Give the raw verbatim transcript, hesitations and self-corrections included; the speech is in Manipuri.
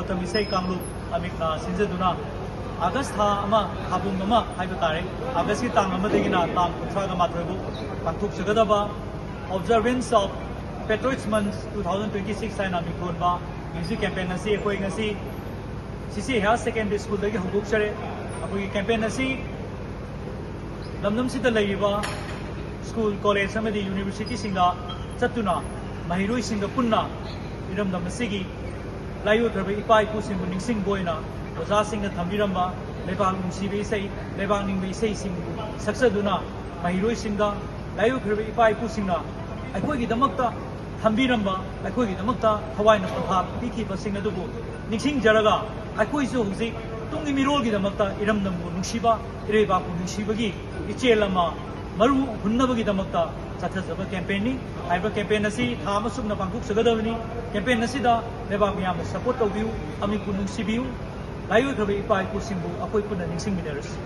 ꯃꯇꯝ ꯏꯁꯩ ꯀꯥꯡꯂꯨꯞ ꯑꯃꯤꯛꯅ ꯁꯤꯟꯖꯗꯨꯅ ꯑꯥꯒꯁ ꯊꯥ ꯑꯃ, ꯊꯥꯕꯨꯡ ꯑꯃ ꯍꯥꯏꯕ ꯇꯥꯔꯦ, ꯑꯥꯒꯁꯀꯤ ꯇꯥꯡ ꯑꯃꯗꯒꯤꯅ ꯇꯥꯡ ꯀꯨꯟꯊ꯭ꯔꯥꯒ ꯃꯥꯊꯣꯏ ꯐꯥꯎ ꯄꯥꯡꯊꯣꯛꯆꯒꯗꯕ Observance of Patriots Month two thousand twenty six ꯍꯥꯏꯅ ꯃꯤꯡꯊꯣꯟꯕ ꯃ꯭ꯌꯨꯖꯤꯛ ꯀꯦꯝꯄꯦꯟ ꯑꯁꯤ ꯑꯩꯈꯣꯏ ꯉꯁꯤ ꯁꯤꯁꯤ ꯍꯥꯌꯔ ꯁꯦꯀꯦꯟꯗꯔꯤ ꯁ꯭ꯀꯨꯜꯗꯒꯤ ꯍꯧꯗꯣꯛꯆꯔꯦ꯫ ꯑꯩꯈꯣꯏꯒꯤ ꯀꯦꯝꯄꯦꯟ ꯑꯁꯤ ꯂꯝꯗꯝꯁꯤꯗ ꯂꯩꯔꯤꯕ ꯁ꯭ꯀꯨꯜ, ꯀꯣꯂꯦꯖ ꯑꯃꯗꯤ ꯌꯨꯅꯤꯚꯔꯁꯤꯇꯤꯁꯤꯡꯗ ꯆꯠꯇꯨꯅ ꯃꯍꯩꯔꯣꯏꯁꯤꯡꯒ ꯄꯨꯟꯅ ꯏꯔꯝꯗꯝ ꯑꯁꯤꯒꯤ ꯂꯥꯏꯑꯣꯏꯈ꯭ꯔꯕ ꯏꯄꯥ ꯏꯄꯨꯁꯤꯡꯕꯨ ꯅꯤꯡꯁꯤꯡꯕ ꯑꯣꯏꯅ ꯑꯣꯖꯥꯁꯤꯡꯅ ꯊꯝꯕꯤꯔꯝꯕ ꯂꯩꯕꯥꯛ ꯅꯨꯡꯁꯤꯕ ꯏꯁꯩ, ꯂꯩꯕꯥꯛ ꯅꯤꯡꯕ ꯏꯁꯩꯁꯤꯡꯕꯨ ꯁꯛꯆꯗꯨꯅ ꯃꯍꯩꯔꯣꯏꯁꯤꯡꯗ ꯂꯥꯏꯑꯣꯏꯈ꯭ꯔꯕ ꯏꯄꯥ ꯏꯄꯨꯁꯤꯡꯅ ꯑꯩꯈꯣꯏꯒꯤꯗꯃꯛꯇ ꯊꯝꯕꯤꯔꯝꯕ, ꯑꯩꯈꯣꯏꯒꯤꯗꯃꯛꯇ ꯊꯋꯥꯏꯅ ꯄꯣꯟꯊꯥ ꯄꯤꯈꯤꯕꯁꯤꯡ ꯑꯗꯨꯕꯨ ꯅꯤꯡꯁꯤꯡꯖꯔꯒ ꯑꯩꯈꯣꯏꯁꯨ ꯍꯧꯖꯤꯛ ꯇꯨꯡꯒꯤ ꯃꯤꯔꯣꯜꯒꯤꯗꯃꯛꯇ ꯏꯔꯝꯗꯝꯕꯨ ꯅꯨꯡꯁꯤꯕ, ꯏꯔꯩꯕꯥꯛꯄꯨ ꯅꯨꯡꯁꯤꯕꯒꯤ ꯏꯆꯦꯜ ꯑꯃ ꯃꯔꯨ ꯍꯨꯟꯅꯕꯒꯤꯗꯃꯛꯇ ꯆꯠꯊꯖꯕ ꯀꯦꯝꯄꯦꯟꯅꯤ꯫ ꯍꯥꯏꯔꯤꯕ ꯀꯦꯝꯄꯦꯟ ꯑꯁꯤ ꯊꯥ ꯑꯃ ꯆꯨꯞꯅ ꯄꯥꯡꯊꯣꯛꯆꯒꯗꯕꯅꯤ꯫ ꯀꯦꯝꯄꯦꯟ ꯑꯁꯤꯗ ꯂꯩꯕꯥꯛ ꯃꯤꯌꯥꯝꯅ ꯁꯄꯣꯔꯠ ꯇꯧꯕꯤꯌꯨ, ꯑꯃꯤꯛꯄꯨ ꯅꯨꯡꯁꯤꯕꯤꯌꯨ, ꯂꯥꯏꯑꯣꯏꯈ꯭ꯔꯕ ꯏꯄꯥ ꯏꯄꯨꯁꯤꯡꯕꯨ ꯑꯩꯈꯣꯏ ꯄꯨꯟꯅ ꯅꯤꯡꯁꯤꯡꯃꯤꯟꯅꯔꯁꯤ꯫